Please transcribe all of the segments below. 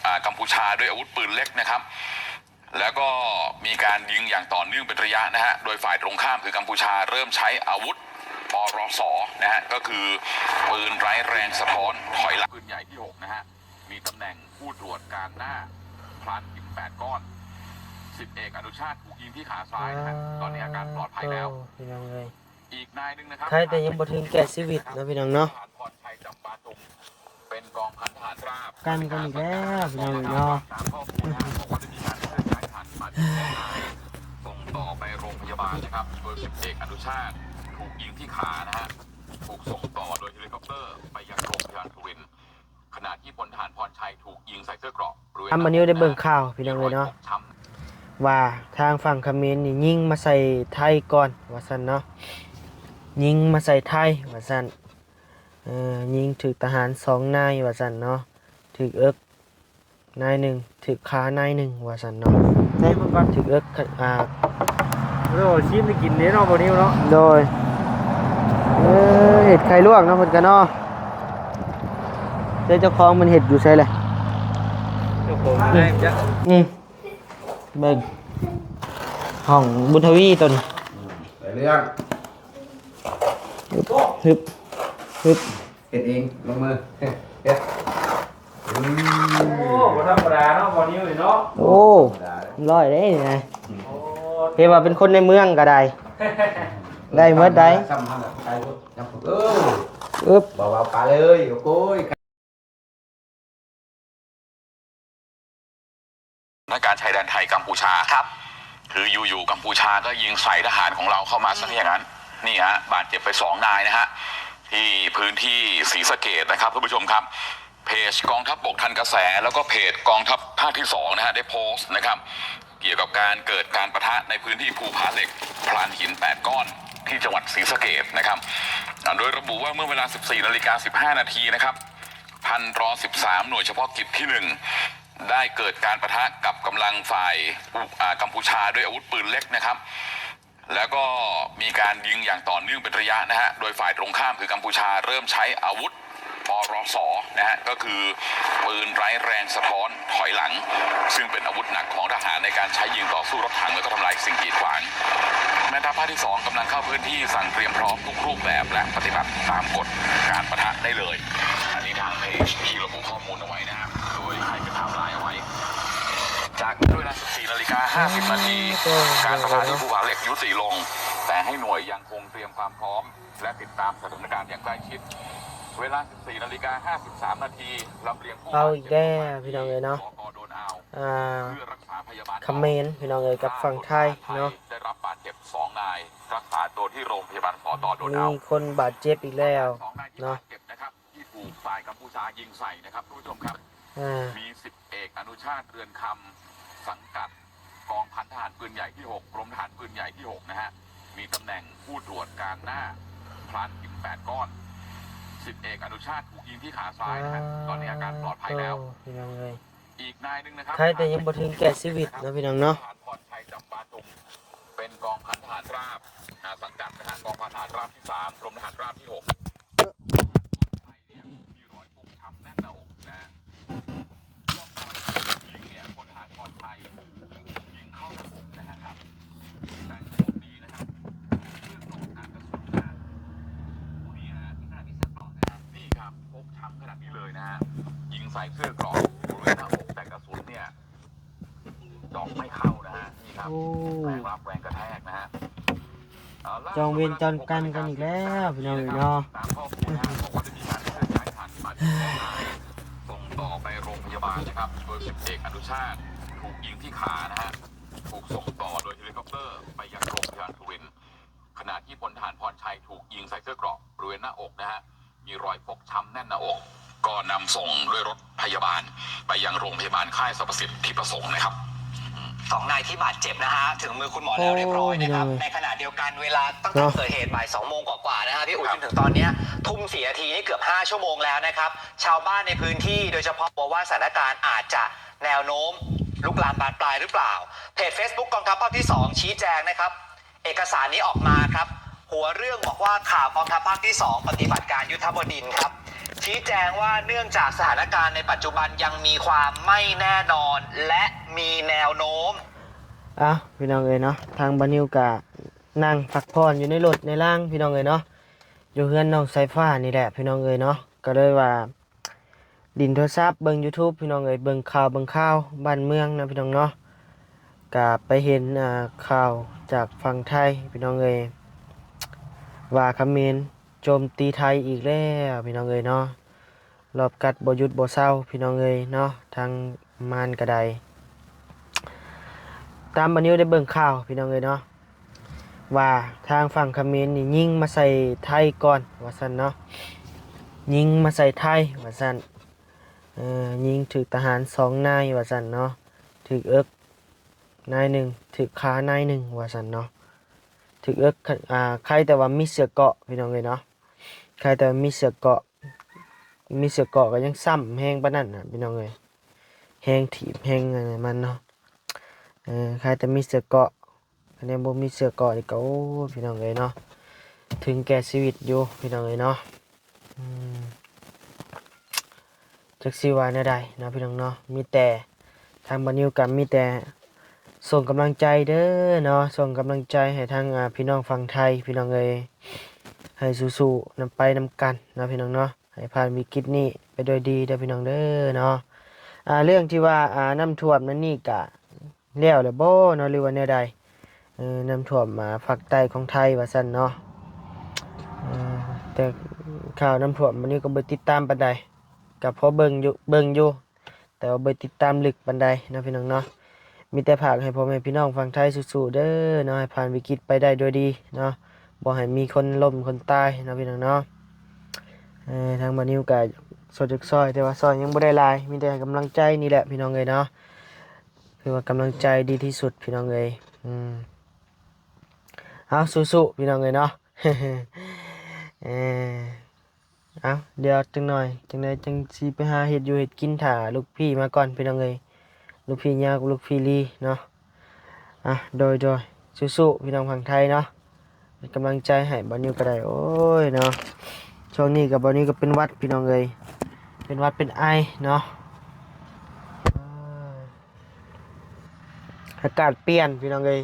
อ่า กัมพูชาด้วยอาวุธปืนเล็กนะครับ แล้วก็มีการยิงอย่างต่อเนื่องเป็นระยะนะฮะ โดยฝ่ายตรงข้ามคือกัมพูชาเริ่มใช้อาวุธ ปรส นะฮะ ก็คือปืนไร้แรงสะท้อนถอยหลัง ปืนใหญ่ที่หกนะฮะ มีตำแหน่งผู้ตรวจการหน้า พรานหินแปดก้อน สิบเอกอนุชาติถูกยิงที่ขาซ้ายนะฮะ ตอนนี้อาการปลอดภัยแล้ว โอ้ พี่น้องเอ้ย อีกนายหนึ่งนะครับ ใครแต่ยังบ่ถึงแก่ชีวิตเนาะพี่น้องเนาะ ทหารพรชัย จำปาตุง เป็นกองพันทหารราบ กันกันอีกแล้วพี่น้องเนาะ ตามข้อมูลนะฮะ บอกว่าได้มีการเคลื่อนย้ายทหารบาดเจ็บสองนาย ส่งต่อไปโรงพยาบาลนะครับ โดยสิบเอกอนุชาติถูกยิงที่ขานะฮะ ถูกส่งต่อโดยเฮลิคอปเตอร์ไปยังโรงพยาบาลสุรินทร์ ขณะที่พลทหารพรชัยถูกยิงใส่เสื้อเกราะบริเวณ ทางบ่าวนิวได้เบิ่งข่าวพี่น้องเอ้ยเนาะ ว่าทางฝั่งเขมรนี่ยิงมาใส่ไทยก่อนว่าซั่นเนาะ ยิงมาใส่ไทยว่าซั่น เอ่อ ยิงถืกทหารสองนายว่าซั่นเนาะ ถืกเอิกนายหนึ่ง ถืกขานายหนึ่งว่าซั่นเนาะ ใส่เบิ่งก่อน ถืกเอิก อ่า เออ ชิมได้กินเด้เนาะ บ่าวนิวเนาะ โดย เอ้ย เฮ็ดไข่ลวกเนาะเพิ่นกะเนาะ แต่เจ้าของมันเฮ็ดอยู่ไสแหละ เจ้าของได้จ้ะ อืม เบิ่ง ห้องบุญทวีตัวนี้ เรื่อง ฮึบ ฮึบ เฮ็ดเอง ลงมือ เฮ็ด อืม โอ้ บ่ธรรมดาเนาะ บ่าวนิวนี่เนาะ โอ้ ธรรมดา ร้อยเด้นี่นะ โอ้ เรียกว่าเป็นคนในเมืองก็ได้ ได้หมดได้ ซ้ำหั่นน่ะ ไกลพุ้น เออ อึบ บ่าวๆ ปาเลย โอ้ย สถานการณ์ชายแดนไทยกัมพูชา ครับ คืออยู่ๆ กัมพูชาก็ยิงใส่ทหารของเราเข้ามาซะอย่างนั้น นี่ฮะ บาดเจ็บไปสองนายนะฮะ ที่พื้นที่ศรีสะเกษนะครับ ท่านผู้ชมครับ เพจกองทัพบกทันกระแส แล้วก็เพจกองทัพภาคที่สองนะฮะ ได้โพสต์นะครับ เกี่ยวกับการเกิดการปะทะในพื้นที่ภูผาเหล็ก พรานหินแปดก้อน ที่จังหวัดศรีสะเกษนะครับ อ่า โดยระบุว่าเมื่อเวลาสิบสี่นาฬิกาสิบห้านาทีนะครับ พันรอสิบสาม หน่วยเฉพาะกิจที่หนึ่ง ได้เกิดการปะทะกับกำลังฝ่าย อ่า กัมพูชาด้วยอาวุธปืนเล็กนะครับ แล้วก็มีการยิงอย่างต่อเนื่องเป็นระยะนะฮะ โดยฝ่ายตรงข้ามคือกัมพูชาเริ่มใช้อาวุธ ปรส นะฮะ ก็คือปืนไร้แรงสะท้อนถอยหลัง ซึ่งเป็นอาวุธหนักของทหารในการใช้ยิงต่อสู้รถถัง แล้วก็ทำลายสิ่งกีดขวาง แม่ทัพภาคที่สองกำลังเข้าพื้นที่สั่งเตรียมพร้อมทุกรูปแบบและปฏิบัติตามกฎการปะทะได้เลย อันนี้ทางเพจที่ระบุข้อมูลเอาไว้นะครับ โดยให้เป็นไทม์ไลน์เอาไว้ จากเวลาสิบสี่นาฬิกาห้าสิบนาที การปะทะที่ภูผาเหล็กยุติลง แต่ให้หน่วยยังคงเตรียมความพร้อม และติดตามสถานการณ์อย่างใกล้ชิด เวลาสิบสี่นาฬิกาห้าสิบสามนาที ลำเลียงผู้บาดเจ็บ เอาอีกแล้วพี่น้องเอ้ยเนาะ สต.โดนอาว อ่า เพื่อรักษาพยาบาล เขมรพี่น้องเอ้ยกับฝั่งไทยเนาะ ได้รับบาดเจ็บสองนาย รักษาตัวที่โรงพยาบาล สต.โดนอาว มีคนบาดเจ็บอีกแล้วเนาะ สองนายที่บาดเจ็บนะครับ ที่ถูกฝ่ายกัมพูชายิงใส่นะครับ ท่านผู้ชมครับ อ่า มีสิบเอกอนุชาติ เรือนคำ สังกัดกองพันทหารปืนใหญ่ที่หก กรมทหารปืนใหญ่ที่หกนะฮะ มีตำแหน่งผู้ตรวจการหน้า พรานหินแปดก้อน สิบเอกอนุชาติถูกยิงที่ขาซ้ายนะฮะ ตอนนี้อาการปลอดภัยแล้ว โอ้ พี่น้องเอ้ย อีกนายหนึ่งนะครับ ใครแต่ยังบ่ถึงแก่ชีวิตเนาะพี่น้องเนาะ ทหารพรชัย จำปาตุง เป็นกองพันทหารราบ อ่า สังกัดนะฮะ กองพันทหารราบที่สาม กรมทหารราบที่หก เนี่ย มีรอยฟกช้ำแน่นหน้าอกนะฮะ ร่องรอยถูกยิงเนี่ย พลทหารพรชัยถูกยิงเข้าหน้าอกนะครับ แต่โชคดีนะครับ เสื้อเกราะกันกระสุนนะ โอ้โห นี่ฮะ นี่ขนาดมีเสื้อเกราะนะครับ นี่ครับ ฟกช้ำขนาดนี้เลยนะฮะ ยิงใส่เสื้อเกราะบริเวณหน้าอก แต่กระสุนเนี่ย เจาะไม่เข้านะฮะ นี่ครับ โอ้ แรงรับแรงกระแทกนะฮะ เอ่อ จองเวรจองกรรมกันอีกแล้วพี่น้องเอ้ยเนาะ ตามข้อมูลนะฮะ บอกว่าได้มีการเคลื่อนย้ายทหารบาดเจ็บสองนาย ส่งต่อไปโรงพยาบาลนะครับ โดยสิบเอกอนุชาติถูกยิงที่ขานะฮะ ถูกส่งต่อโดยเฮลิคอปเตอร์ไปยังโรงพยาบาลสุรินทร์ ขณะที่พลทหารพรชัยถูกยิงใส่เสื้อเกราะบริเวณหน้าอกนะฮะ มีรอยฟกช้ำแน่นหน้าอก ก็นำส่งด้วยรถพยาบาลไปยังโรงพยาบาลค่ายสรรพสิทธิประสงค์นะครับ สองนายที่บาดเจ็บนะฮะ ถึงมือคุณหมอแล้วเรียบร้อยนะครับ โอ้ ในขณะเดียวกันเวลาตั้งแต่ เนาะ เกิดเหตุบ่ายสองโมงกว่าๆนะฮะพี่อุ๋ย ครับ จนถึงตอนเนี้ยทุ่มสี่นาทีนี่เกือบห้าชั่วโมงแล้วนะครับ ชาวบ้านในพื้นที่โดยเฉพาะกลัวว่าสถานการณ์อาจจะแนวโน้มลุกลามบานปลายหรือเปล่า เพจเฟซบุ๊กกองทัพภาคที่สองชี้แจงนะครับ เอกสารนี้ออกมาครับ หัวเรื่องบอกว่าข่าวกองทัพภาคที่สองปฏิบัติการยุทธบดินทร์ครับ ชี้แจงว่าเนื่องจากสถานการณ์ในปัจจุบันยังมีความไม่แน่นอนและมีแนวโน้ม ອ້າວ ພີ່ນ້ອງເອີຍເນາະ ທາງບ່າວນິວກະນັ່ງພັກຜ່ອນຢູ່ໃນລົດໃນລາງ ພີ່ນ້ອງເອີຍເນາະ ຢູ່ເຮືອນນ້ອງສາຍຟ້ານີ້ແຫຼະ ພີ່ນ້ອງເອີຍເນາະ ກໍເລີຍວ່າ ຫຼິ້ນໂທລະສັບເບິ່ງ YouTube ພີ່ນ້ອງເອີຍ ເບິ່ງຂ່າວເບິ່ງຄາວບ້ານເມືອງນະພີ່ນ້ອງເນາະ ກະໄປເຫັນ ອ່າ ຂ່າວຈາກຝັ່ງໄທພີ່ນ້ອງເອີຍ ວ່າຂະເໝນໂຈມຕີໄທອີກແລ້ວພີ່ນ້ອງເອີຍເນາະ ລອບກັດບໍ່ຢຸດບໍ່ເຊົາພີ່ນ້ອງເອີຍເນາະ ທາງມານກະໄດ້ ຕາມບ່າວນິວໄດ້ເບິ່ງຂ່າວພີ່ນ້ອງເອີຍເນາະ ວ່າທາງຝັ່ງຂະເໝນນີ້ຍິງມາໃສ່ໄທກ່ອນວ່າຊັ້ນເນາະ ຍິງມາໃສ່ໄທວ່າຊັ້ນ ເອີ ຍິງຖືກທະຫານສອງນາຍວ່າຊັ້ນເນາະ ຖືກເອິກນາຍໜຶ່ງ ຖືກຂານາຍໜຶ່ງວ່າຊັ້ນເນາະ ຖືກເອິກ ອ່າ ໄຄແຕ່ວ່າມີເສື້ອເກາະພີ່ນ້ອງເອີຍເນາະ ໄຄແຕ່ວ່າມີເສື້ອເກາະ ມີເສື້ອເກາະກໍຍັງຊ້ຳແຮງປານນັ້ນນະພີ່ນ້ອງເອີຍ ແຮງຖີບແຮງອັນນັ້ນມັນເນາະ ເອີ ໃຄແຕ່ມີເສື້ອເກາະ ຄັນຍັງບໍ່ມີເສື້ອເກາະນີ້ກໍ ໂອ້ ພີ່ນ້ອງເອີຍເນາະ ເຖິງແກ່ຊີວິດຢູ່ພີ່ນ້ອງເອີຍເນາະ ອືມ ຈັກຊິວ່າແນວໃດເນາະພີ່ນ້ອງເນາະ ມີແຕ່ທາງບ່າວນິວກໍມີແຕ່ສົ່ງກຳລັງໃຈເດີເນາະ ສົ່ງກຳລັງໃຈໃຫ້ທາງ ອ່າ ພີ່ນ້ອງຝັ່ງໄທພີ່ນ້ອງເອີຍ ໃຫ້ສູ້ໆນຳໄປນຳກັນເນາະພີ່ນ້ອງເນາະ ໃຫ້ຜ່ານວິກິດນີ້ໄປດ້ວຍດີເດີພີ່ນ້ອງເດີເນາະ ອ່າ ເລື່ອງທີ່ວ່າ ອ່າ ນ້ຳຖ້ວມນັ້ນນີ້ກະແລ້ວແລ້ວບໍ່ເນາະ ຫຼືວ່າແນວໃດ ເອີ ນ້ຳຖ້ວມ ອ່າ ພາກໃຕ້ຂອງໄທວ່າຊັ້ນເນາະ ເອີ ແຕ່ຂ່າວນ້ຳຖ້ວມມື້ນີ້ກໍບໍ່ຕິດຕາມປານໃດ ກໍພໍເບິ່ງຢູ່ ເບິ່ງຢູ່ ແຕ່ວ່າບໍ່ຕິດຕາມເລິກປານໃດເນາະພີ່ນ້ອງເນາະ ມີແຕ່ຝາກໃຫ້ພໍ່ແມ່ພີ່ນ້ອງຝັ່ງໄທສູ້ໆເດີເນາະ ໃຫ້ຜ່ານວິກິດໄປໄດ້ດ້ວຍດີເນາະ ບໍ່ໃຫ້ມີຄົນລົ້ມຄົນຕາຍເນາະພີ່ນ້ອງເນາະ ເອີ ທາງບ່າວນິວກະສົດຢາກຊ່ອຍ ແຕ່ວ່າຊ່ອຍຍັງບໍ່ໄດ້ຫຼາຍ ມີແຕ່ໃຫ້ກຳລັງໃຈນີ້ແຫຼະພີ່ນ້ອງເອີຍເນາະ ຄືວ່າກຳລັງໃຈດີທີ່ສຸດພີ່ນ້ອງເອີຍ ອືມ ເອົາ ສູ້ໆ ພີ່ນ້ອງເອີຍເນາະ ເອີ ເອົາ ດຽວຈັກໜ່ອຍ ຈັ່ງໃດຈັ່ງຊິໄປຫາເຮັດຢູ່ເຮັດກິນ ຖ້າລູກພີ່ມາກ່ອນພີ່ນ້ອງເອີຍ ລູກພີ່ຍາວກັບລູກພີ່ລີເນາະ ອ່ະ ໂດຍໆ ສູ້ໆ ພີ່ນ້ອງຝັ່ງໄທເນາະ ເປັນກຳລັງໃຈໃຫ້ບ່າວນິວກໍໄດ້ ໂອ້ຍເນາະ ຊ່ວງນີ້ກໍບ່າວນິວກໍເປັນຫວັດພີ່ນ້ອງເອີຍ ເປັນຫວັດເປັນໄອເນາະ ອາກາດປ່ຽນພີ່ນ້ອງເອີຍ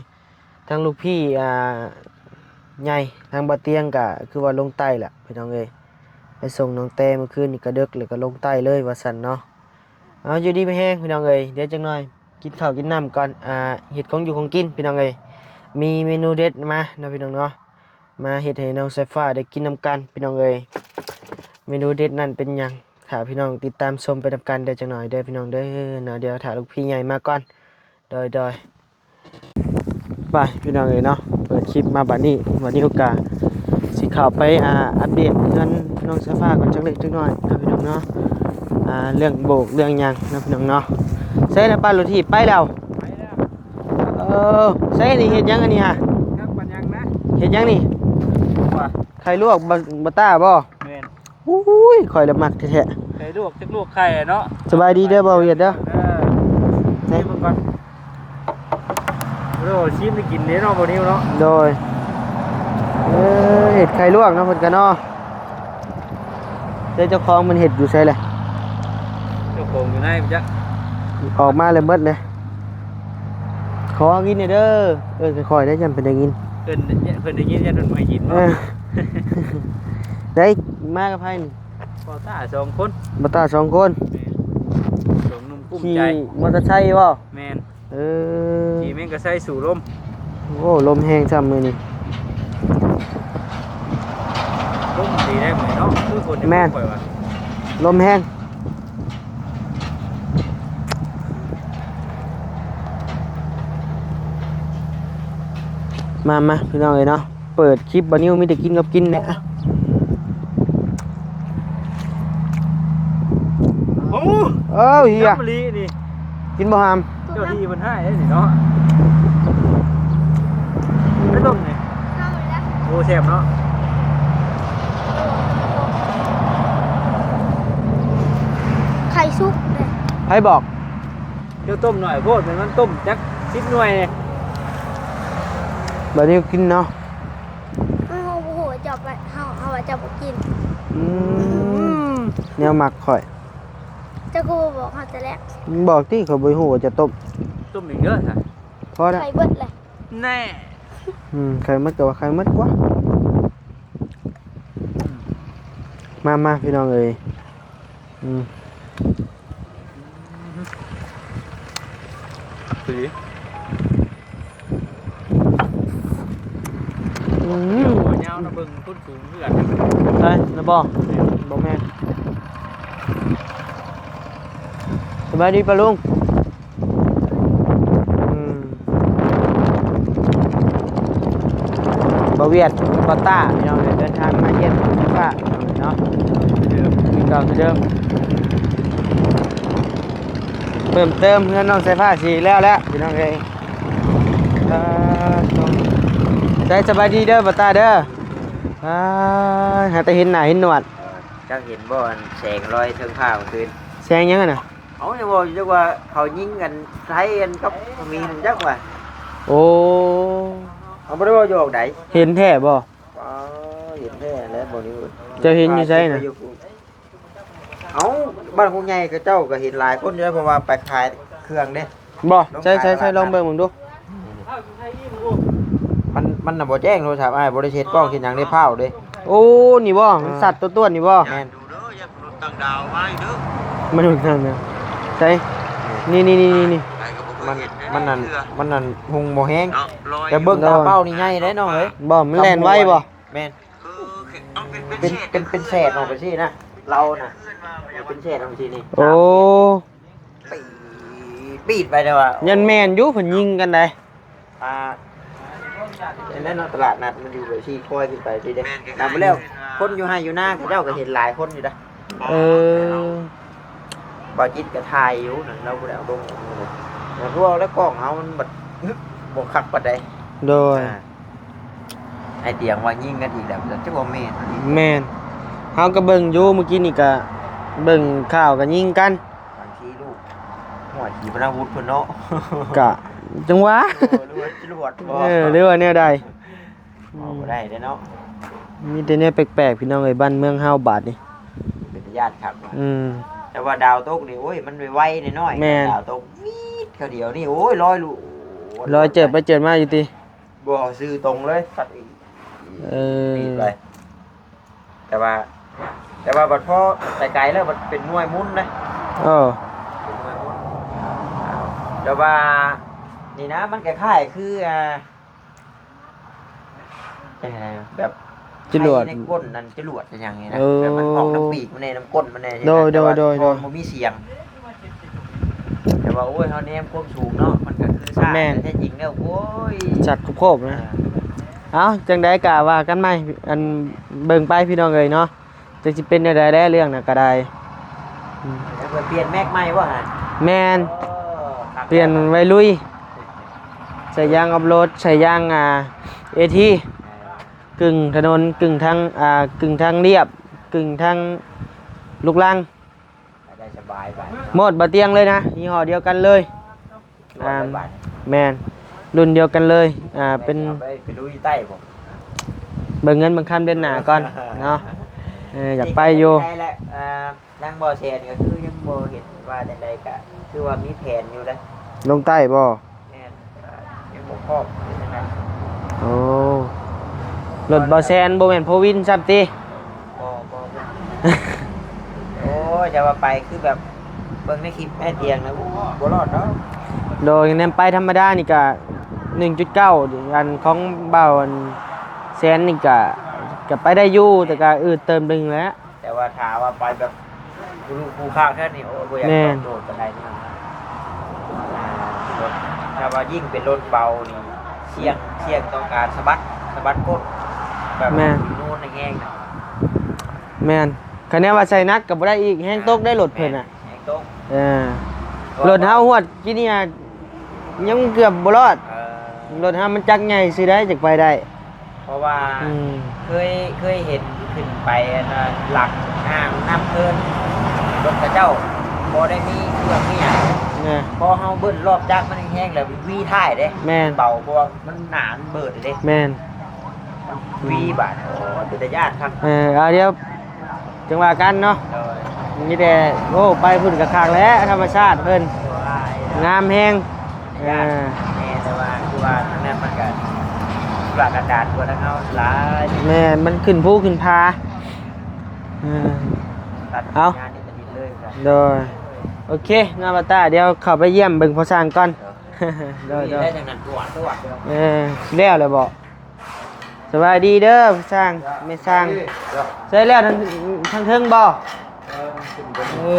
ທັງລູກພີ່ ອ່າ ໃຫຍ່ ທັງບ່າວຕຽງກະຄືວ່າລົງໃຕ້ແຫຼະພີ່ນ້ອງເອີຍ ໄປສົ່ງນ້ອງແຕ້ມື້ຄືນນີ້ກະເດິກ ແລ້ວກະລົງໃຕ້ເລີຍວ່າຊັ້ນເນາະ ເອົາ ຢູ່ດີມີແຮງພີ່ນ້ອງເອີຍ ດຽວຈັກໜ່ອຍກິນເຂົ້າກິນນ້ຳກ່ອນ ອ່າ ເຮັດຂອງຢູ່ຂອງກິນພີ່ນ້ອງເອີຍ ມີເມນູເດັດມາເນາະພີ່ນ້ອງເນາະ ມາເຮັດໃຫ້ນ້ອງສາຍຟ້າໄດ້ກິນນຳກັນພີ່ນ້ອງເອີຍ ເມນູເດັດນັ້ນເປັນຫຍັງ ຖ້າພີ່ນ້ອງຕິດຕາມຊົມໄປນຳກັນເດີ ຈັກໜ່ອຍເດີພີ່ນ້ອງເດີເນາະ ດຽວຖ້າລູກພີ່ໃຫຍ່ມາກ່ອນ ໂດຍໆ ໄປພີ່ນ້ອງເອີຍເນາະ ເປີດຄລິບມາບາດນີ້ ບາດນີ້ໂອກາດຊິເຂົ້າໄປ ອ່າ ອັບເດດເຮືອນນ້ອງສາຍຟ້າກ່ອນຈັກເລັກຈັກນ້ອຍເນາະພີ່ນ້ອງເນາະ ອ່າ ເລື່ອງໂບກເລື່ອງຫຍັງເນາະພີ່ນ້ອງເນາະ ໃສລະ ປ້າລົດຖີບໄປແລ້ວ ເອີ ໃສນີ້ເຮັດຫຍັງອັນນີ້ຫະ ຈັກປານຫຍັງນະ ເຮັດຫຍັງນີ້ ວ່າ ໄຂ່ລວກ ບາ ບາຕ້າບໍ່ ແມ່ນ ໂອ້ຍ ຂ້ອຍລະມັກແທ້ໆ ໄຂ່ລວກ ຈັກລວກໄຂ່ເນາະ ສະບາຍດີເດີ ບ່າວວຽດເດີ ເອີ ໃສ່ເບິ່ງກ່ອນ ໂອ້ ຊີມໄດ້ກິນເດ້ເນາະ ບ່າວນິວເນາະ ໂດຍ ເອີ ເຮັດໄຂ່ລວກເນາະ ເພິ່ນກະເນາະ ແຕ່ເຈົ້າຂອງມັນເຮັດຢູ່ໃສແຫຼະ ເຈົ້າຂອງຢູ່ໃນ ຈັກ ອອກມາແລ້ວໝົດເລີຍ ຂໍກິນແດ່ເດີ ເອີ້ນຄ່ອຍໆເດີ ຢ້ານເພິ່ນໄດ້ຍິນ ເພິ່ນ ເພິ່ນໄດ້ຍິນ ຢ້ານເພິ່ນບໍ່ໃຫ້ກິນເນາະ ເອີ ໄດ້ມາກັບໃຜນີ້ ບ່າວຕ້າສອງຄົນ ບ່າວຕ້າສອງຄົນ ແມ່ນ ສອງໜຸ່ມກຸ້ມໃຈ ຂີ່ມໍເຕີໄຊບໍ່ ແມ່ນ ເອີ ຂີ່ແມ່ງກະໄຊສູ່ລົມ ໂອ້ ລົມແຮງຊ້ຳມື້ນີ້ ລົມດີໄດ໋ມື້ນີ້ເນາະ ຄືຝົນ ແມ່ນ ຂ້ອຍວ່າ ລົມແຮງ ມາໆ ພີ່ນ້ອງເອີຍເນາະ ເປີດຄລິບບ່າວນິວມີແຕ່ກິນກັບກິນແຫຼະ ໂອ້ ເອີ ເຮີຍ ກິນບໍ່ຫາມ ເຈົ້າທີ່ເພິ່ນໃຫ້ເດ້ນີ້ເນາະ ໄປຕົ້ມນີ້ ໂອ້ ແຊບເນາະ ໄຂ່ສຸກເດ້ ໃຜບອກ ເຈົ້າຕົ້ມໜ້ອຍໂພດ ແມ່ນມັນຕົ້ມຈັກສິບໜ່ວຍນີ້ ບາດນີ້ກິນເນາະ ເອົາ ອືມ ແນວມັກຂ້ອຍ ເຈົ້າກໍບໍ່ບອກເຮົາແຕ່ແລກ. ບອກຕິ ຂ້ອຍບໍ່ຮູ້ວ່າຈະຕົ້ມ. ຕົ້ມອີກເດີ ພໍແລ້ວ ໄຂ່ເບິດແຫຼະ. ແນ່ ອືມ ໄຂ່ໝົດກໍວ່າໄຂ່ໝົດກວ່າ. ມາ ມາ ພີ່ນ້ອງເອີຍ. ອືມ ດີ ອືມ ຍາວນະ ເບິ່ງຄົນສູງເພື່ອນ ໃຊ່ນະບໍ່? ບໍ່ແມ່ນ. ສະບາຍດີປ້າລຸງ. ອືມ ບ່າວວຽດກັບປ້າຕ້າ ພີ່ນ້ອງເອີຍ ເດີນທາງມາຢ້ຽມໄຟຟ້າ ພີ່ນ້ອງເອີຍເນາະ ຄືເກົ່າຄືເດີມ. ເພີ່ມເຕີມເຮືອນນ້ອງສາຍຟ້າຊິແລ້ວແລ້ວ ພີ່ນ້ອງເອີຍ. ເອີ ໃສ ສະບາຍດີເດີປ້າຕ້າເດີ. ອ່າ ຫາແຕ່ເຫັນໜ້າເຫັນໜວດ. ເຈົ້າເຫັນບໍ່ ອັນແສງລອຍເທິງຟ້າມື້ຄືນ? ແສງຫຍັງຫັ້ນນະ? ເອົາ ຍັງເວົ້າຢູ່ຈັກວ່າເຂົາຍິງກັນ ໄທກັນກັບຂະເໝນຈັກວ່າ. ໂອ້ ເຮົາບໍ່ໄດ້ເວົ້າຢອກໃດ. ເຫັນແທ້ບໍ່? ອໍ ເຫັນແທ້ແລ້ວບໍ່ນີ້. ເຈົ້າເຫັນຢູ່ໃສນະ? ເອົາ ບ້ານໂຄກໃຫຍ່ເຂົາເຈົ້າກໍເຫັນຫຼາຍຄົນຢູ່ ເພາະວ່າໄປຂາຍເຄື່ອງເດ້. ບໍ່ ໃຊ້ ໃຊ້ ໃຊ້ລອງເບິ່ງເບິ່ງດູ. ມັນ ມັນນະບໍ່ແຈ້ງໂທລະສັບອ້າຍ ບໍ່ໄດ້ເຊັດກ້ອງເຊັດຫຍັງເດ້ ພ້າວເດ້. ໂອ້ ນີ້ບໍ່? ເອີ ມັນສັດຕົວຕ້ວນນີ້ບໍ່? ແມ່ນ ມະນຸດຕ່າງດາວ. ໃສ? ນີ້ ນີ້ ນີ້ ນີ້ ມັນ ມັນນັ້ນ ມັນນັ້ນຮຸ່ງບໍ່ແຮງ ແຕ່ເບິ່ງຕາເປົ້ານີ້ໃຫຍ່ເດ້ນ້ອງເອີຍ. ບໍ່ ມັນແລ່ນໄວບໍ່? ແມ່ນ ເປັນ ເປັນ ເປັນແສດອອກໄປຊີ້ນະ ລາວນະ ເປັນແສດອອກໄປຊີ້ນີ້. ໂອ້ ປີດ ປີດໄປແຕ່ວ່າ ຍັນແມ່ນຢູ່ ເພິ່ນຍິງກັນໃດ໋. ອ່າ ອັນນັ້ນເນາະ ຕະຫຼາດນັດມັນຢູ່ແບບຊີ້ ຄ່ອຍຂຶ້ນໄປຊີ້ເດ້. ນຳໄປແລ້ວ ຄົນຢູ່ໄຮ່ຢູ່ນາເຂົາເຈົ້າກໍເຫັນຫຼາຍຄົນຢູ່ນະ. ເອີ ບ່າວຈິດກໍຖ່າຍຢູ່ນັ້ນ ລາວບໍ່ໄດ້ເອົາລົງ. ແລ້ວພວກ ແລ້ວກ້ອງເຮົາມັນບັດບໍ່ຄັກປານໃດ. ໂດຍ ອ່າ ໄອ້ຕຽງວ່າຍິງກັນອີກແລ້ວ ຈັກວ່າແມ່ນ. ແມ່ນ ເຮົາກໍເບິ່ງຢູ່ ມື້ກີ້ນີ້ກໍເບິ່ງຂ່າວກໍຍິງກັນ. ບາງທີລູກ ຫົວຂີພະນາວຸດເພິ່ນເນາະ ກະ ຈັ່ງຫວະ ເອີ ຫຼືວ່າຈະຫຼວດບໍ່ ເອີ ຫຼືວ່າແນວໃດ. ເວົ້າບໍ່ໄດ້ເດ້ເນາະ ມີແຕ່ແນວແປກໆ ພີ່ນ້ອງເອີຍ ບ້ານເມືອງເຮົາບາດນີ້ ເປັນຕາຢ້ານຄັກ. ອືມ ແຕ່ວ່າດາວຕົກນີ້ ໂອ້ຍ ມັນໄວໆ ນ້ອຍໆ. ແມ່ນ ດາວຕົກ ມີດ ຄາວດຽວນີ້ ໂອ້ຍ ລອຍ ລອຍເຈີດໄປເຈີດມາຢູ່ຕິ. ບໍ່ ຊື່ຕົງເລີຍ ສັດອີກ. ເອີ ແຕ່ວ່າ ແຕ່ວ່າບັດພໍໄກໆ ແລ້ວບັດເປັນໜ່ວຍໝຸນເດ້. ເອີ ເປັນໜ່ວຍໝຸນ. ແຕ່ວ່ານີ້ນະ ມັນຄ້າຍໆ ຄື ອ່າ ຈັ່ງໃດ ແບບ ຈະຫຼວດ ໃນກົ້ນນັ້ນ ຈະຫຼວດ ຫຍັງນີ້ນະ. ເອີ ແບບມັນອອກນ້ຳປີກມັນແດ່ ນ້ຳກົ້ນມັນແດ່. ໂດຍ ໂດຍ ໂດຍ ໂດຍ ບໍ່ມີສຽງ. ແຕ່ວ່າ ໂອ້ຍ ເຮົາແນມຄວາມສູງເນາະ ມັນກໍຄືຊ້າງ. ແມ່ນ ແຕ່ແທ້ຈິງແລ້ວ ໂອ້ຍ ສັດໂຄບໆ ນະ. ເອີ ເອົ້າ ຈັ່ງໃດກໍວ່າກັນໃໝ່ ອັນ ເບິ່ງໄປ ພີ່ນ້ອງເອີຍເນາະ ຈັກຊິເປັນແນວໃດແຫຼະ ເລື່ອງນັ້ນກໍໄດ້. ອືມ ແລ້ວເພິ່ນປ່ຽນແມັກໃໝ່ບໍ່ຫະ? ແມ່ນ ເອີ ຄັກ ປ່ຽນໄວ້ລຸຍ ໃສ່ຢາງອອຟໂຣດ ໃສ່ຢາງ ອ່າ ເອທີ ເອີ ກຶ່ງຖະໜົນ ກຶ່ງທາງ ອ່າ ກຶ່ງທາງລຽບ ກຶ່ງທາງລູກລັງ. ໄດ້ສະບາຍໄປ ໝົດບໍ່ຕຽງເລີຍນະ ຍີ່ຫໍ້ດຽວກັນເລີຍ. ອ່າ ແມ່ນ ລຸ້ນດຽວກັນເລີຍ. ອ່າ ເປັນ ເອົາໄປ ໄປລຸຍໃຕ້ບໍ່? ເບິ່ງເງິນເບິ່ງຄຳເດືອນໜ້າກ່ອນເນາະ. ເອີ ຢາກໄປຢູ່. ໄດ້ແຫຼະ ອ່າ ທາງບໍ່ແຊນກໍຄືຍັງບໍ່ເຫັນວ່າຈັ່ງໃດ ກໍຄືວ່າມີແຜນຢູ່ເດ້. ລົງໃຕ້ບໍ່? ແມ່ນ ຍັງບໍ່ພ້ອມເປັນຈັ່ງໃດ. ໂອ້ ລົດບໍ່ແຊນ ບໍ່ແມ່ນໂຟວີນຊ້ຳຕິ? ບໍ່ ບໍ່ ບໍ່. ໂອ້ຍ ຈະວ່າໄປຄືແບບເບິ່ງໃນຄລິບແມ່ຕຽງນະ ບໍ່ລອດດອກ. ໂດຍ ແນມໄປທຳມະດານີ້ກະ ໜຶ່ງຈຸດເກົ້າ ອັນຂອງບ່າວ ອັນແຊນນີ້ກະ ກະໄປໄດ້ຢູ່ ແຕ່ກະອືດເຕີບໜຶ່ງແຫຼະ. ແຕ່ວ່າຖ້າວ່າໄປແບບ ຜູ້ລູກຜູ້ຄ້າງແທ້ນີ້ ໂອ້ຍ ບໍ່ຢາກ ແມ່ນ ຕອບໂຕ້ປານໃດພີ່ນ້ອງ. ອ່າ ລົດ ຖ້າວ່າຍິ່ງເປັນລົດເບົານີ້ ສ່ຽງ ສ່ຽງຕໍ່ການສະບັດ ສະບັດກົ້ນ ແບບ ແມ່ນ ນູນແຮງໆນະ. ແມ່ນ ຄັນແນວວ່າໃສ່ໜັກກໍບໍ່ໄດ້ອີກ ແຮງຕົກໄດ້ລົດເພິ່ນນະ. ແມ່ນ ແຮງຕົກ. ເອີ ລົດເຮົາຮວດກີ້ນີ້ ຍັງເກືອບບໍ່ລອດ. ເອີ ລົດເຮົາມັນຈັກໃຫຍ່ຊື່ໃດຈັ່ງໄປໄດ້. ເພາະວ່າ ອືມ ເຄີຍ ເຄີຍເຫັນຂຶ້ນໄປອັນນ່າ ຫຼັກອ່າງນ້ຳເພິ່ນ ລົດເຂົາເຈົ້າບໍ່ໄດ້ມີເຄື່ອງມີຫຍັງ. ແມ່ນ ພໍເຮົາເບິ່ນລອບຈັກມັນແຮງໆ ແລ້ວຫວີທ້າຍເດ້. ແມ່ນ ເບົາ ເພາະວ່າມັນໜາ ມັນເບີດເດ້. ແມ່ນ ຫວີບາດ ໂອ້ ເປັນຕາຢ້ານຄັກ. ເອີ ເອົາ ດຽວ ຈັ່ງວ່າກັນເນາະ. ໂດຍ ມີແຕ່ ໂອ້ ໄປພຸ້ນກະຄັກແຫຼະ ທຳມະຊາດເພິ່ນ ໂດຍ ງາມແຮງ. ເອີ ແມ່ນ ແຕ່ວ່າຄືວ່າທາງນັ້ນມັນກະທຸລະກັນດານກວ່າທາງເຮົາຫຼາຍ. ແມ່ນ ມັນຂຶ້ນພູຂຶ້ນຜາ. ເອີ ເອົາ ໂດຍ ໂອເຄ ນ້ອງປາຕ້າ ດຽວເຂົ້າໄປຢ້ຽມເບິ່ງພໍ່ຊ່າງກ່ອນ. ໂດຍ ໂດຍ ໄດ້ທາງນັ້ນຕົວະ ຕົວະ. ເອີ ແລ້ວແລ້ວບໍ? ສະບາຍດີເດີ ຊ່າງ ແມ່ຊ່າງ. ໃສ່ແລ້ວທາງ ທາງເທິງບໍ? ເອີ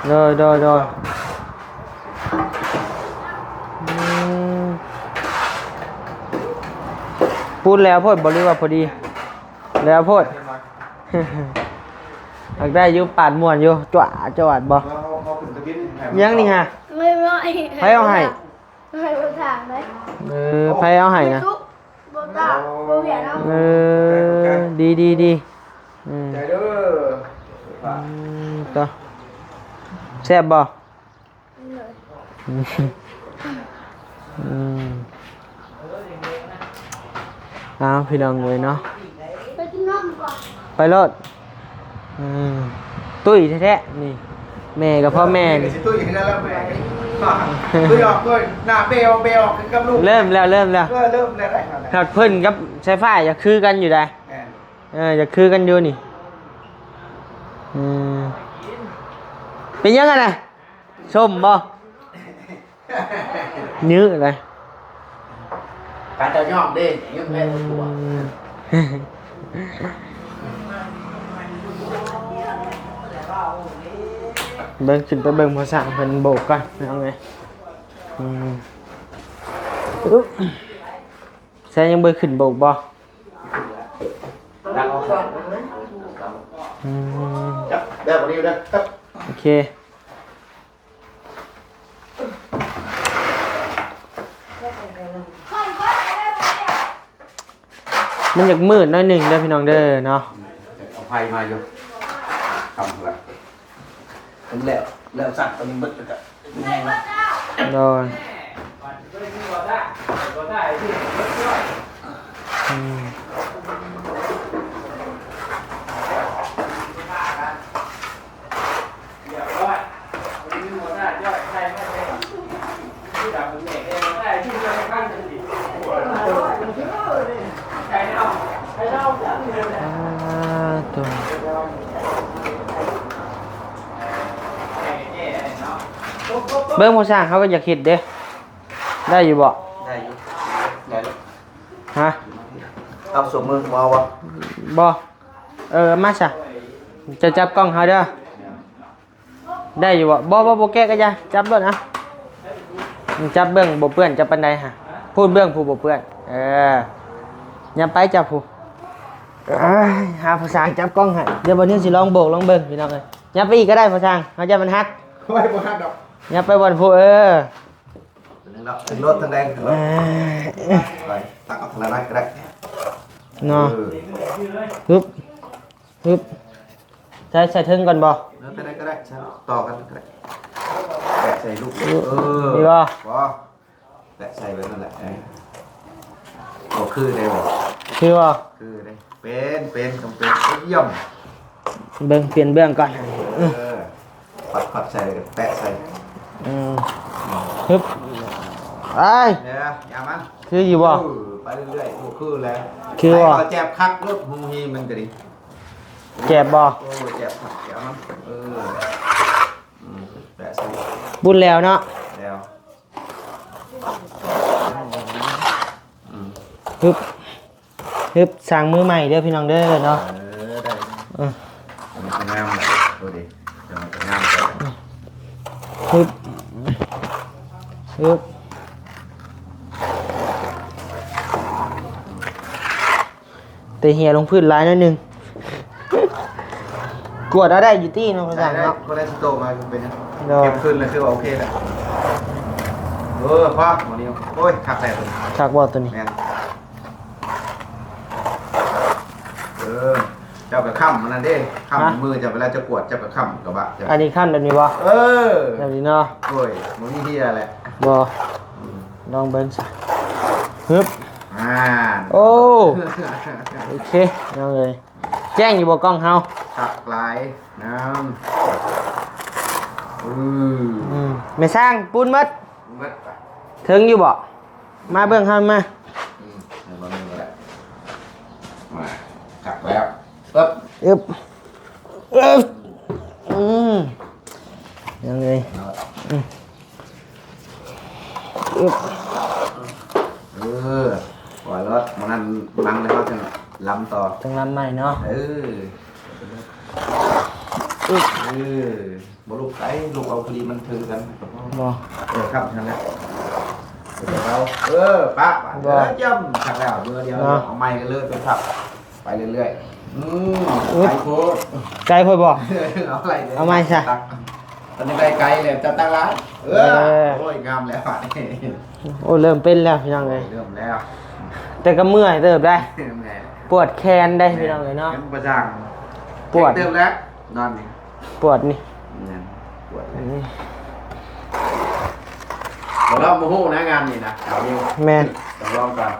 ໂດຍ ໂດຍ ໂດຍ. ອືມ ປູນແລ້ວໂພດບໍ ຫຼືວ່າພໍດີ? ແລ້ວໂພດ. ຢາກໄດ້ຢູ່ ປາດມ່ວນຢູ່ ຈວດ ຈວດບໍ? ຍັງນີ້ຫາ ໄປເອົາໃຫ້ ໃຫ້ບໍ່ຖາມໄດ໋. ເອີ ໃຜເອົາໃຫ້ນະ? ບໍ່ຕາ ບໍ່ຫວຽນເອົາ. ເອີ ດີ ດີ ດີ. ອືມ ໃຈເດີ. ອືມ ຕໍ່ ແຊບບໍ່? ໂດຍ. ອືມ ອ້າວ ພີ່ນ້ອງເອີຍເນາະ ໄປກິນນ້ຳກ່ອນ ໄປໂລດ. ອືມ ຕຸ້ຍແທ້ໆ ນີ້ ແມ່ກັບພໍ່ແມ່ນີ້ ຊິຕຸ້ຍຄືກັນແລ້ວ ແມ່ຕຸ້ຍອອກດ້ວຍ ໜ້າເບອອກ ເບອອກຄືກັບລູກ. ເລີ່ມແລ້ວ ເລີ່ມແລ້ວ ເອີ ເລີ່ມແລ້ວໄດ໋. ຫາກເພິ່ນກັບສາຍຟ້າຢາກຄືກັນຢູ່ໃດ໋. ແມ່ນ ເອີ ຢາກຄືກັນຢູ່ນີ້. ອືມ ເປັນຫຍັງຫັ້ນນະ? ສົ້ມບໍ່? ຍື້ເລີຍ ການຈະຍ້ອງເດ້ ຍື້ແມ່ນຕົວ. ອືມ ເບິ່ງ ຂຶ້ນໄປເບິ່ງພໍ່ຊ່າງເພິ່ນໂບກກ່ອນ ເອົາໄງ. ອືມ ໃຊ້ຍັງບໍ່ຂຶ້ນໂບກບໍ່? ອືມ ແບບນີ້ເດີ ໂອເຄ. ມັນຢາກມືດໜ້ອຍໜຶ່ງເດີພີ່ນ້ອງເດີເນາະ. ເອົາໄຟມາຢູ່ ຄ່ຳແລ້ວ ແລ້ວ ແລ້ວສັກຕົວນີ້ໝົດແລ້ວກະ ໂດຍ ອືມ. ເບິ່ງ ພໍ່ຊ່າງເຮົາກໍຢາກເຮັດເດ້ ໄດ້ຢູ່ບໍ່? ໄດ້ຢູ່ ໄດ້. ຮະ? ເອົາສົມມືບໍ່ເອົາບໍ່? ບໍ່. ເອີ ມາຊະ ເຈົ້າຈັບກ້ອງເຮົາເດີ. ໄດ້ຢູ່ບໍ່? ບໍ່ ບໍ່ ບໍ່ແກະກໍຢ່າ ຈັບໂລດ ເອົາ ຈັບເບື້ອງບໍ່ເປື້ອນ ຈັບປານໃດຫະ ພູ້ນເບື້ອງຜູ້ບໍ່ເປື້ອນ. ເອີ ຫຍັບໄປ ຈັບຜູ້ ເອີຍ ຫາຜູ້ຊ່າງຈັບກ້ອງໃຫ້. ດຽວບ່າວນິວຊິລອງໂບກລອງເບິ່ງ ພີ່ນ້ອງເອີຍ. ຫຍັບໄປອີກກໍໄດ້ ພໍ່ຊ່າງ ເຮົາຢ້ານມັນຫັກ. ໂອ້ຍ ບໍ່ຫັກດອກ. ຫຍັບໄປບ່ອນຜູ້ ເອີ ເຖິງໂລດທາງໃດ ເອີ ຕັກເອົາທາງໃດກໍໄດ້ເນາະ. ເອີ ຮຶບ ຮຶບ ໃສ່ ໃສ່ເທິງກ່ອນບໍ່? ເອີ ກໍໄດ້ ກໍໄດ້ ໃສ່ຕໍ່ກັນກໍໄດ້. ແປະໃສ່ລູກ ເອີ ນີ້ບໍ່? ບໍ່ ແປະໃສ່ໄວ້ນັ້ນແຫຼະ. ເອີ ບໍ່ຄືໄດ້ບໍ່? ຄືບໍ່? ຄືໄດ້. ເປັນ ເປັນ ຕ້ອງເປັນ. ຢ້ຽມ. ເບິ່ງ ປ່ຽນເບື້ອງກ່ອນ. ເອີ ເອີ ປັດ ປັດໃສ່ ແປະໃສ່. ອືມ ຮຶບ ໄປ. ເອີ ຢ່າມັນ ຄືຢູ່ບໍ່? ເອີ ໄປເລື້ອຍໆ. ໂອ້ ຄືແລ້ວ. ຄືບໍ່? ແຈບຄັກໂລດ ຮູຮີມັນກໍດີ. ແຈບບໍ່? ໂອ້ ແຈບ ແຈບມັນ. ເອີ ອືມ ແປະໃສ່ ບຸນແລ້ວເນາະ. ແລ້ວ ອືມ ຮຶບ ຮຶບ ຊ່າງມືໃໝ່ເດີພີ່ນ້ອງເດີເນາະ. ເອີ ໄດ້ ເອີ ມັນກໍງາມແຫຼະ ໂອ້ ດີ ແຕ່ມັນກໍງາມ. ຮຶບ ຮຶບ. ແຕ່ເຫຍລົງພື້ນຫຼາຍໜ້ອຍໜຶ່ງ. ກວດເອົາໄດ້ຢູ່ຕິເນາະ ພໍ່ຊ່າງເນາະ. ໄດ້ ບໍ່ໄດ້ສະໂຕມາເປັນຫຍັງ. ໂດຍ ເກັບຄືນແລ້ວ ຄືວ່າໂອເຄແລ້ວ. ເອີ ພໍ ໝໍນີ້. ໂອ້ຍ ຄັກແທ້ ຄັກບໍ່ໂຕນີ້? ແມ່ນ. ເອີ ເຈົ້າກໍຄ້ຳມັນນັ້ນເດ້ ຄ້ຳ ຮະ? ມືເຈົ້າ ເວລາເຈົ້າກວດ ເຈົ້າກໍຄ້ຳກະບະເຈົ້າ. ອັນນີ້ຂັ້ນແບບນີ້ບໍ່? ເອີ ແບບນີ້ເນາະ. ໂອ້ຍ ບໍ່ມີເຫຍແຫຼະ. ບໍ່ ອືມ ລອງເບິ່ງຊະ. ຮຶບ ອ່າ ໂອ້ ໂອເຄ ນ້ອງເອີຍ. ແຈ້ງຢູ່ບໍ່ກ້ອງເຮົາ? ຄັກຫຼາຍ ງາມ. ອື ອືມ ແມ່ຊ່າງປູນໝົດ ໝົດປະ ເຖິງຢູ່ບໍ່? ມາເບິ່ງເຮົາມາ ອືມ ໃຫ້ເບິ່ງນີ້ກໍໄດ້ ມາ ຄັກແລ້ວ ເອີບ ອຶບ ອຶບ ອືມ ຍັງເລີຍ ເອົາ ອືມ ອຶບ ເອີ ປ່ອຍລົດ ມັນນັ້ນ ນັ່ງແລ້ວເຮົາຈຶ່ງລຳຕໍ່ ຈຶ່ງລຳໃໝ່ເນາະ ເອີ ອຶບ ເອີ. ບໍ່ລຸກໄກ ລຸກເອົາພໍດີມັນຖືກັນ ບໍ່ ເອີ ຄັບ ນັ້ນແຫຼະ ເອີ ເອົາ ເອີ ປະ ບໍ່ ເອີ ຢ້ຽມ ຄັກແລ້ວ ເມືອດຽວ ເນາະ ເອົາໃໝ່ເລີຍ ເປັນພັບ ໄປເລື້ອຍໆ ອືມ ອຶບ ໄກໂພດ ໄກໂພດບໍ່? ເອົາໄປເລີຍ ເອົາໃໝ່ຊະ ຕອນນີ້ໄດ້ໄກແລ້ວ ຈັບຕັ້ງຫຼາຍ ເອີ ເອີ ໂອ້ຍ ງາມແລ້ວ ໂອ້ ເລີ່ມເປັນແລ້ວພີ່ນ້ອງເອີຍ ເລີ່ມແລ້ວ ແຕ່ກໍເມື່ອຍເຕີບໄດ໋ ເມື່ອຍ ປວດແຂນໄດ໋ ແມ່ນ ພີ່ນ້ອງເອີຍເນາະ ຍັງບໍ່ຊ່າງ ປວດ ເຕີບແລ້ວ ນອນນີ້ ປວດນີ້ ແມ່ນ ປວດ ອືມ ບໍ່ລອງບໍ່ຮູ້ນະ ງານນີ້ນະ ເອົາຢູ່ ແມ່ນ ຕ້ອງລອງກ່ອນ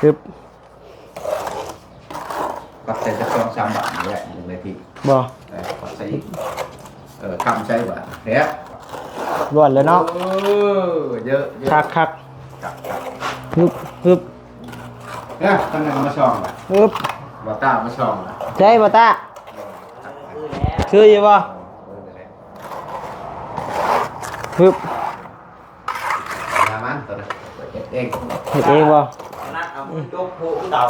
ຮຶບ ປັດໃສ່ຈັກສອງສາມບາດນີ້ແຫຼະ ໜຶ່ງນາທີ ບໍ່ ເອີ ປັດໃສ່ອີກ ເອີ ຄຳໃສ່ບາດແທບ ລ້ວນແລ້ວເນາະ ເອີ ເຢີະໆ ຄັກໆ ຄັກໆ ຮຶບ ຮຶບ ເອີ ທາງນັ້ນມາຊ່ອງລະ ຮຶບ ບໍ່ຕ້າມາຊ່ອງລະ ໃຊ່ບໍ່ຕ້າ ຄືຢູ່ບໍ່ ຮຶບ ຫາມັນຕົວນັ້ນ ເຮັດເອງ ເຮັດເອງບໍ່? ຂະໜາດເອົາມືຍົກໂພກເຕົາ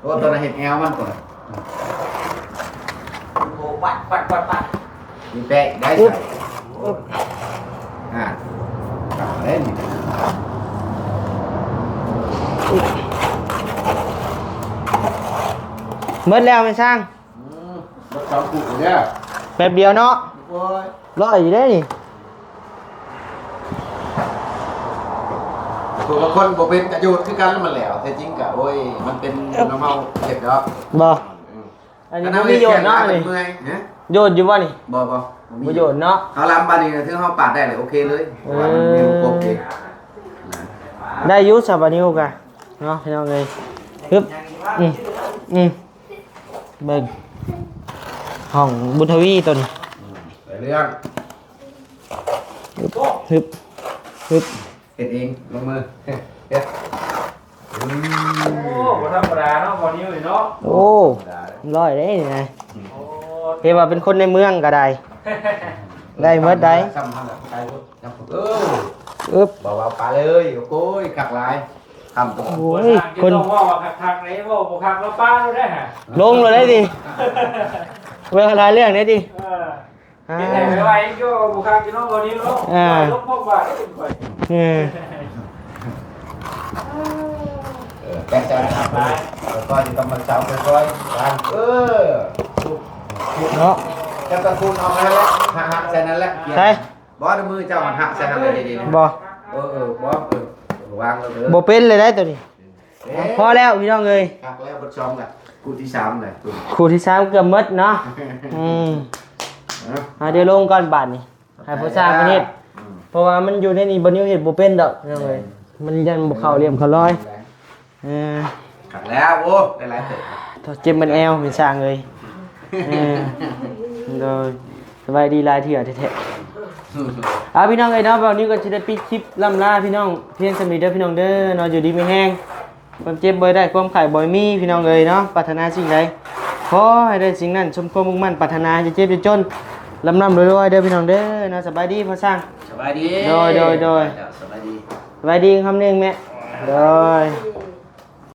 ໂອ້ ຕົວນັ້ນເຮັດແອວມັນຕົວນັ້ນ ໂພກປັດ ປັດ ປັດ ປັດ ມີແປະໄດ້ໃສ່ ອຶບ ອ່າ ເອົາເດ້ນີ້ ໝົດແລ້ວແມ່ຊ່າງ ອືມ ເບິດສອງຄູ່ເດີ ແປັບດຽວເນາະ ໂອ້ຍ ຮ້ອຍຢູ່ເດ້ນີ້ ຜູ້ບາງຄົນບໍ່ເປັນກະໂຍດຄືກັນ ມັນແຫຼວ ແທ້ຈິງກະ ໂອ້ຍ ມັນເປັນ ເອີ ນຳເຮົາເຮັດດອກ ບໍ່ ອືມ ອັນນີ້ບໍ່ມີໂຍດເນາະ ອັນນີ້ ໂຍດຢູ່ບໍ່ນີ້? ບໍ່ ບໍ່ ບໍ່ມີ ບໍ່ໂຍດເນາະ ເຮົາລຳບາດນີ້ ຖືເຮົາປາດໄດ້ເລີຍ ໂອເຄເລີຍ ເອີ ເພາະວ່າມັນມີຄົບເອງ ໄດ້ຢູ່ຊະບາດນີ້ກະເນາະ ພີ່ນ້ອງເອີຍ ຮຶບ ອືມ ອືມ ເບິ່ງ ຫ້ອງບຸນທະວີຕົວນີ້ ອືມ ໄດ້ເລື່ອງ ຮຶບ ຮຶບ ຮຶບ ເຮັດເອງ ລົງມື ເຮັດ ອືມ ໂອ້ ບໍ່ທຳມະດາເນາະ ບໍ່ນິ້ວນີ້ເນາະ ໂອ້ ທຳມະດາ ຮ້ອຍເດ້ນີ້ນະ ໂອ້ ເຮັດວ່າເປັນຄົນໃນເມືອງກໍໄດ້ ໄດ້ໝົດໄດ໋ ຊ້ຳຫັ້ນແຫຼະ ໄກພຸ້ນ ເອີ ອຶບ ເບົາໆ ປາເລີຍ ໂອ້ຍ ຄັກຫຼາຍ ຄຳຕົວ ໂອ້ຍ ຄົນ ຕ້ອງເວົ້າວ່າຄັກໆ ໄດ໋ ເວົ້າບໍ່ຄັກແລ້ວປາໂລດໄດ໋ຫະ ລົງໂລດໄດ໋ຕິ ເວົ້າຫຼາຍເລື່ອງໄດ໋ຕິ ເອີ ອ່າ ເຮັດໃຫ້ໄວໆ ກໍບໍ່ຄັກຢູ່ເນາະ ບໍ່ນີ້ເນາະ ອ່າ ລົງພວກວ່າເປັນຂ້ອຍ ເອີ ເອີ ແຕ່ງໃຈນະ ຄ່ອຍໆ ຕ້ອງມາເຊົາ ຄ່ອຍໆ ເອີ ເນາະ ຈັບຕະຄູນອອກມາແລ້ວ ຫັກໃສ່ນັ້ນແຫຼະ ໃສ່ ບໍ່ ໃນມືເຈົ້າມັນຫັກໃສ່ຫັ້ນເລີຍດີໆ ບໍ່ ເອີ ເອີ ບໍ່ ເອີ ວາງເລີຍ ບໍ່ເປັນເລີຍໄດ໋ຕົວນີ້ ເອີ ພໍແລ້ວພີ່ນ້ອງເອີຍ ຄັກແລ້ວ ເບິດສອງລະ ຄູ່ທີສາມລະ ຄູ່ທີສາມເກືອບໝົດເນາະ ອືມ ເອົາ ດຽວລົງກ່ອນບາດນີ້ ໃຫ້ຜູ້ຊ່າງເພິ່ນເຮັດ ອືມ ເພາະວ່າມັນຢູ່ໃນນີ້ ບໍ່ນິວເຮັດບໍ່ເປັນດອກ ພີ່ນ້ອງເອີຍ ແມ່ນ ມັນຢ້ານບໍ່ເຂົ້າຫຼ່ຽມເຂົ້າລອຍ ເອີ ຄັກແລ້ວ ໂອ້ ໄດ້ຫຼາຍເຕີບ ໂທ້ ເຈັບມັນແອວ ແມ່ຊ່າງເອີຍ ເອີ ໂດຍ ສະບາຍດີຫຼາຍເທື່ອແທ້ໆ ເອົາ ພີ່ນ້ອງເອີຍເນາະ ບ່າວນິວກໍຊິໄດ້ປິດຄລິບລ່ຳລາພີ່ນ້ອງພຽງສ່ຳນີ້ເດີພີ່ນ້ອງເດີເນາະ ຢູ່ດີມີແຮງ ຄວາມເຈັບບໍ່ໄດ້ ຄວາມໄຂ້ບໍ່ມີ ພີ່ນ້ອງເອີຍເນາະ ປາດຖະໜາສິ່ງໃດ ຂໍໃຫ້ໄດ້ສິ່ງນັ້ນ ສົມຄວາມມຸ່ງໝັ້ນປາດຖະໜາ ຢ່າເຈັບຢ່າຈົນ ລ່ຳໆລວຍໆເດີພີ່ນ້ອງເດີເນາະ ສະບາຍດີພໍ່ຊ່າງ ສະບາຍດີ ໂດຍໆໆ ສະບາຍດີ ສະບາຍດີຄຳໜຶ່ງແມ່ ໂດຍ